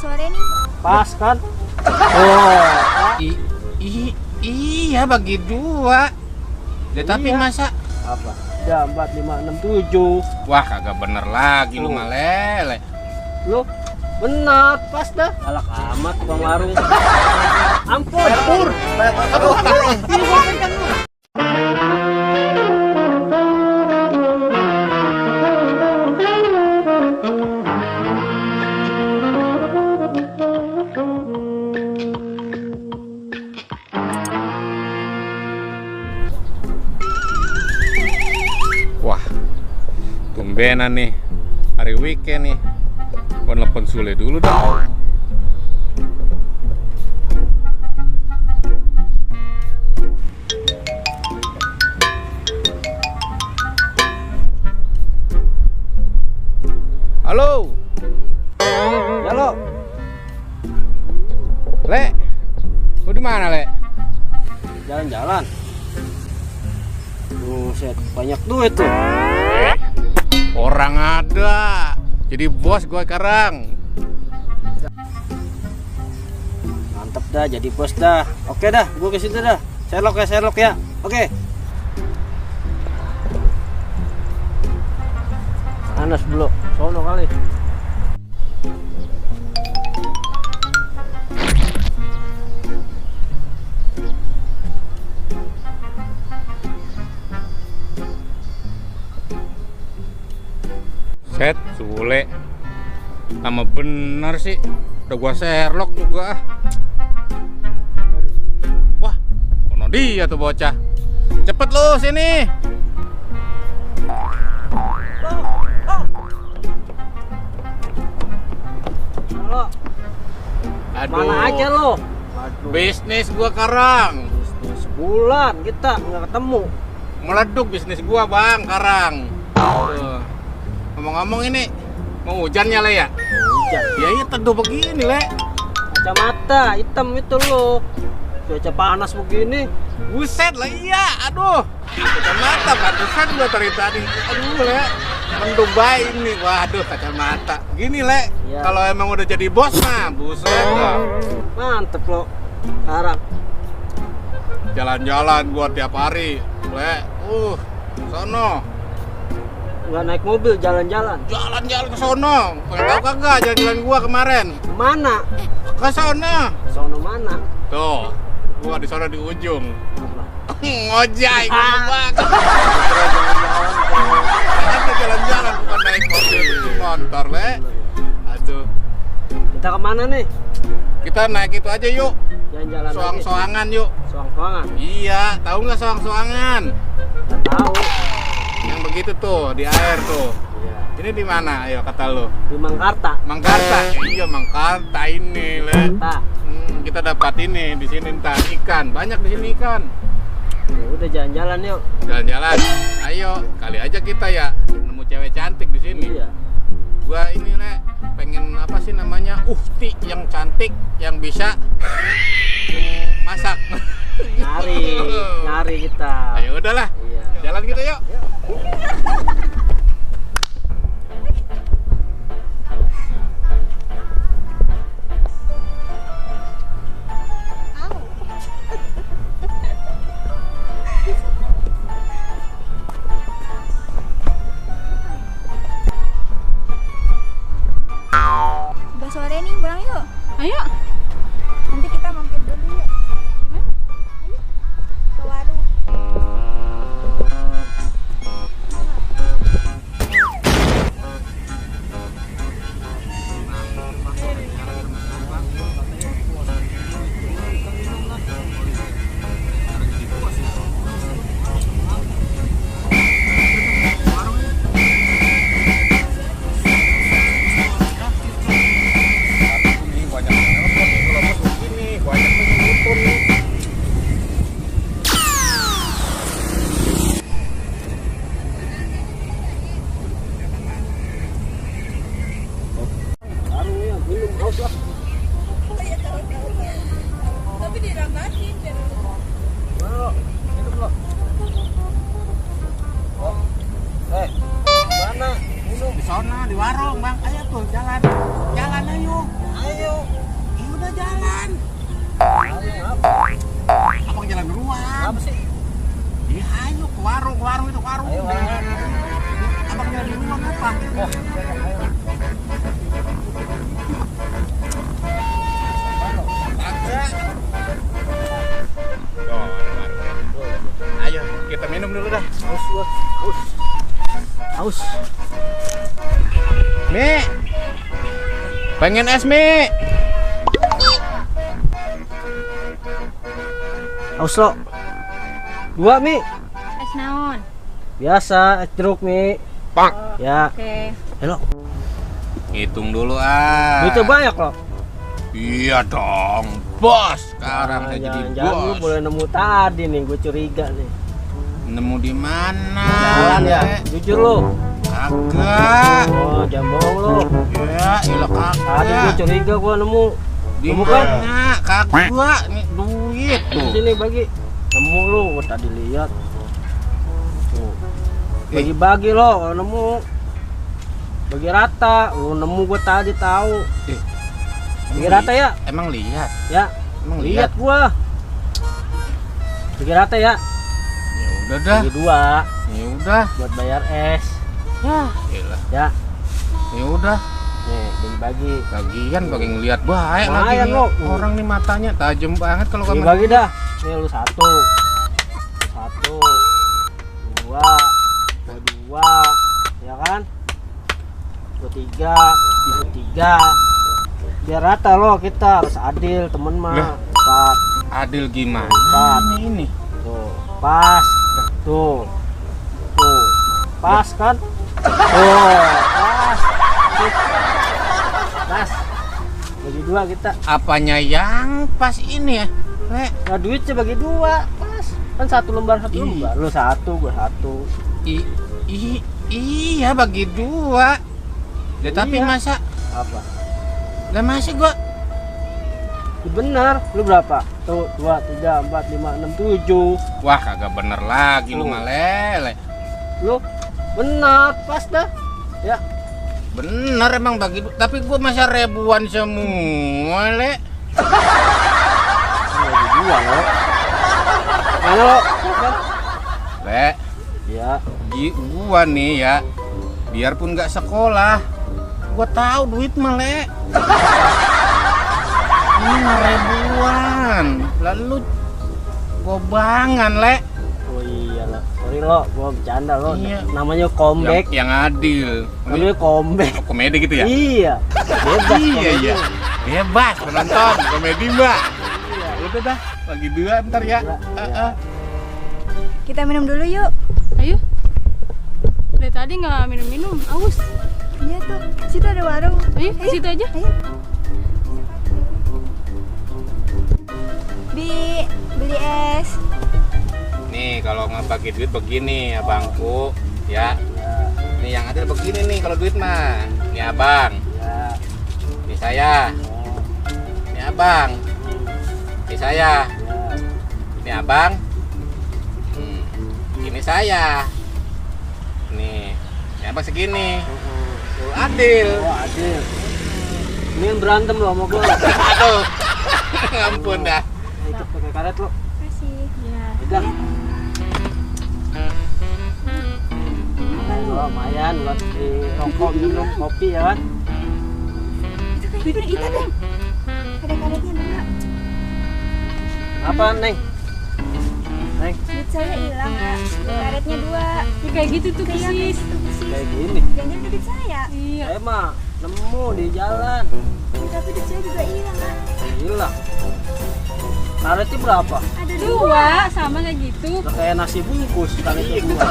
sore nih. Pas kan? Oh, iya bagi dua. Ya, tapi Iya. masa Apa? Jam 4, 5, 6, 7. wah kagak bener lagi lu mah lele. Lu benar, pas dah. Galak amat tukang warung. Ampun. Pur. Aduh. Wah, tumbenan nih, hari weekend nih. Gua nelfon Sule dulu dong. Halo, Ya lo, Le. Lu di mana, Le? jalan-jalan. Buset, banyak duit tuh. Orang ada. Jadi bos gua sekarang. Mantep dah, jadi bos dah. Oke dah, gua ke situ dah. Sherlock ya. Oke. Panas belum? Sono kali. Set, Sule. Sama bener sih. Udah gua Sherlock juga. Wah, ono dia tuh bocah. Cepet lu sini. Halo, mana aja lo? Bisnis gua karang. Bisnis bulan kita nggak ketemu. Meleduk bisnis gua, Bang, karang. Tuh. Ngomong-ngomong ini mau hujannya, Le ya? Hujan. Ya iya teduh begini, Le. Kacamata hitam itu lo. Cuaca panas begini. Buset lah iya, aduh. Kacamata pantesan gua dari tadi. Aduh, Le. Mendung baik ini. Waduh, kacamata. Gini, Le. Ya. Kalau emang udah jadi bos mah, buset dah. Mantep lo. Sekarang Jalan-jalan gua tiap hari, Le. Sono. nggak naik mobil, jalan-jalan. Jalan-jalan ke sono. Pengen tahu kagak jalan-jalan gua kemarin? Kemana? Ke sono. Sono mana? Tuh, gua di sono di ujung. Apa? Ngojek banget. Kita jalan-jalan bukan naik mobil itu motor, Le. Aduh, Kita kemana nih? kita naik itu aja yuk. Jalan-jalan lagi. Soang-soangan yuk. Soang-soangan. Iya, tahu nggak soang-soangan? Nggak tahu. Yang begitu tuh di air tuh. Iya. Ini di mana? Ayo kata lu. Di Mangkarta. Mangkarta. Iya, Mangkarta ini, Le. Mangkarta. Kita dapat ini di sini ntar ikan. Banyak di sini ikan. Ya udah jalan-jalan yuk. Jalan-jalan. Ayo, kali aja kita ya nemu cewek cantik di sini. Iya. Gua ini, Le, pengen apa sih namanya? Uhti yang cantik yang bisa masak. Nyari kita. Ayo udahlah. Iya. Jalan kita yuk. Udah sore nih, pulang yuk. Ayo. Nanti kita mampir dulu yuk. Gimana? Ayo. Ke warung. Warungnya belum haus lah. Tapi dirambatin biar Ayo, hidup lo. Oh. Mana? Minum. Di sana di warung, Bang. Ayo tuh jalan. Jalan ayo. Ayo. Ya udah jalan. Abang jalan duluan. Apa sih? Iya, ayo ke warung itu warung. Ayo. Abang jalan duluan apa? Oh, Agak. Oh, ayo kita minum dulu dah. haus gua. Haus. Mi, pengen es Mi. Haus lo. 2 Mi. Es naon? Biasa, es jeruk Mi. Pak. Ya. Oke. Halo. Hitung dulu ah. Itu banyak loh. Iya dong, bos. Sekarang saya jadi Jangan lu bos. boleh nemu tadi nih, gue curiga nih. Nemu di mana? Jalan ya, jujur lu. Kagak. Oh, jangan bohong lu. Ya, ilah Tadi gue kagak. curiga gue nemu. Di Nemu kan? mana? Kagak. Nih duit Di tuh. sini bagi. Nemu lu, gue tadi lihat. Tuh. Bagi-bagi lo, kalau nemu. Bagi rata, lu nemu gue tadi tahu. Bagi rata ya? Emang lihat? Ya. Emang Lihat lihat? gua. Bagi rata ya? Ya udah dah. Bagi 2 Ya udah. buat bayar es. Ya. Ilah. Ya. Ya udah. Nih, bagi-bagi. Lagian pakai ngelihat baik lagi Lumayan, nih. lo. Orang nih matanya tajam banget kalau kamu. Bagi-bagi dah. Nih lu 1. 1. 2. 2. Ya kan? 3. 3. Biar rata lo, kita harus adil temen mah. Lah. 4. Adil gimana? Empat. Ini. Tuh, pas. Tuh. Tuh. Pas kan? Tuh, pas. Pas. Bagi 2 kita. Apanya yang pas ini ya? Le, Nah, duitnya bagi 2. Pas. Kan 1 lembar 1 Ih. lembar. Lu 1, gua 1. iya bagi 2. Ya, tapi Iya. masa Apa? lah masih gua Ya bener. Lu berapa? Tuh, 2, 3, 4, 5, 6, 7. wah kagak bener lagi lu Tuh. malele. Lu bener, pas dah. Ya. Bener emang bagi tapi gua masa ribuan semua, Le. Bagi 2 lo. Mana lo? Kan? Le, Ya. gua nih ya, biarpun nggak sekolah, gua tahu duit mah, Le. Ini mah ribuan, lalu gobangan, Le. Oh iya lo. Sorry lo, gua bercanda lo. Iya. Namanya comeback. Yang adil. Namanya comeback. Oh, komedi gitu ya? Iya. Bebas Iya, komedi. iya. Bebas penonton komedi, Mbak. Iya, udah dah, bagi 2 ntar ya. Iya. Kita minum dulu yuk. Ayo. Dari tadi nggak minum-minum, aus. Iya tuh, situ ada warung. Ayo, ke situ aja. Ayo. Beli es. Nih kalau ngebagi duit begini abangku ya. Ya, Nih yang adil begini nih kalau duit mah. Nih abang, ya. nih saya, Oh, nih abang, nih saya, ya. nih abang, ini saya, nih abang segini. Tuh, adil. Oh, adil. Ini yang berantem lo sama gua. Aduh, ngampun dah. Ikut pakai karet lo. Kasih. Ya. Pegang. Lo lumayan buat di rokok minum kopi ya kan? Itu kayak duit kita dong. Ada karetnya 2. Apa Neng? Neng, Duit saya hilang kak. Karetnya 2. Ya, kayak gitu tuh Kayak persis. gitu sih. kayak gini. Jangan duit saya. Iya. Saya mah nemu di jalan. Tapi duit saya juga hilang kak. Hilang. Karetnya berapa? Ada 2. Dua sama kayak gitu. Udah kayak nasi bungkus karetnya Iya, dua.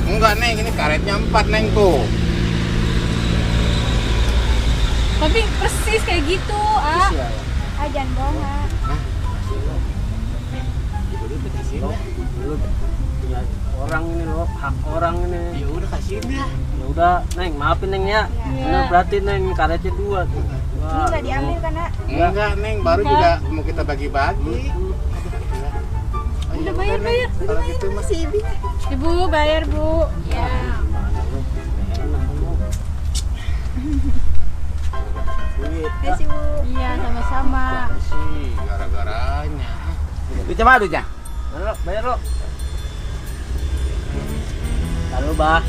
Enggak, Neng, ini karetnya 4, Neng tuh. Tapi persis kayak gitu, ah. Iya, ya. Ah jangan bohong kak. Lo, lu punya orang ini lo, hak orang ini. Ya udah kasihin ya. Ya udah, Neng, maafin Neng ya. Iya. Bener berarti Neng karetnya 2 tuh. Ini Wah. nggak diambil kan kak? Enggak, Neng, baru Enggak. juga mau kita bagi-bagi. Udah bayar, bayar. Kalau gitu mah Si Ibi. Ibu bayar, Bu. Ya. Gimana lu? Enak lu. Duitnya mana duitnya? Mana lo? Bayar lo. Lalu bah.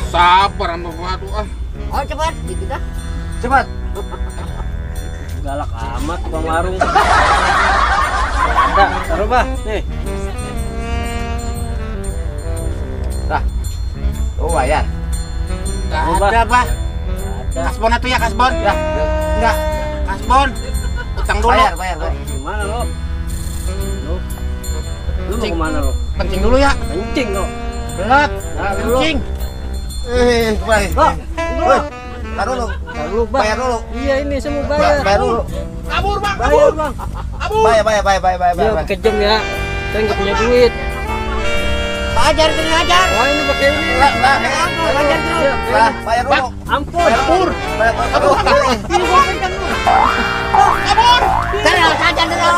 Sabar sama gua aduh ah. Oh cepat, gitu dah. Cepat. Galak amat tukang warung. Ada, taruh bah. Nih. Dah. Oh bayar. Enggak Oh, Bah. ada, Bah. Ada. Kasbon itu ya, kasbon. Ya. Enggak. Kasbon. Utang dulu. Bayar. Gimana lo? Lu mau Kencing. kemana lo? Kencing dulu ya. Kencing lo. Belat. Nah, dulu. Kencing. Baik. Lo, Woi, taruh dulu. Taruh bah. Bayar dulu. Iya ini semua bayar. Bayar dulu. Kabur bang, Bayar kabur. bang. Kabur. Bayar. Iya pakai jam ya. Saya nggak punya duit. Ajar kena ajar. Wah ini pakai ini. Lah, Ajar terus. lah, bayar dulu. Ampun. Kabur. Kabur. Terus ajar terus.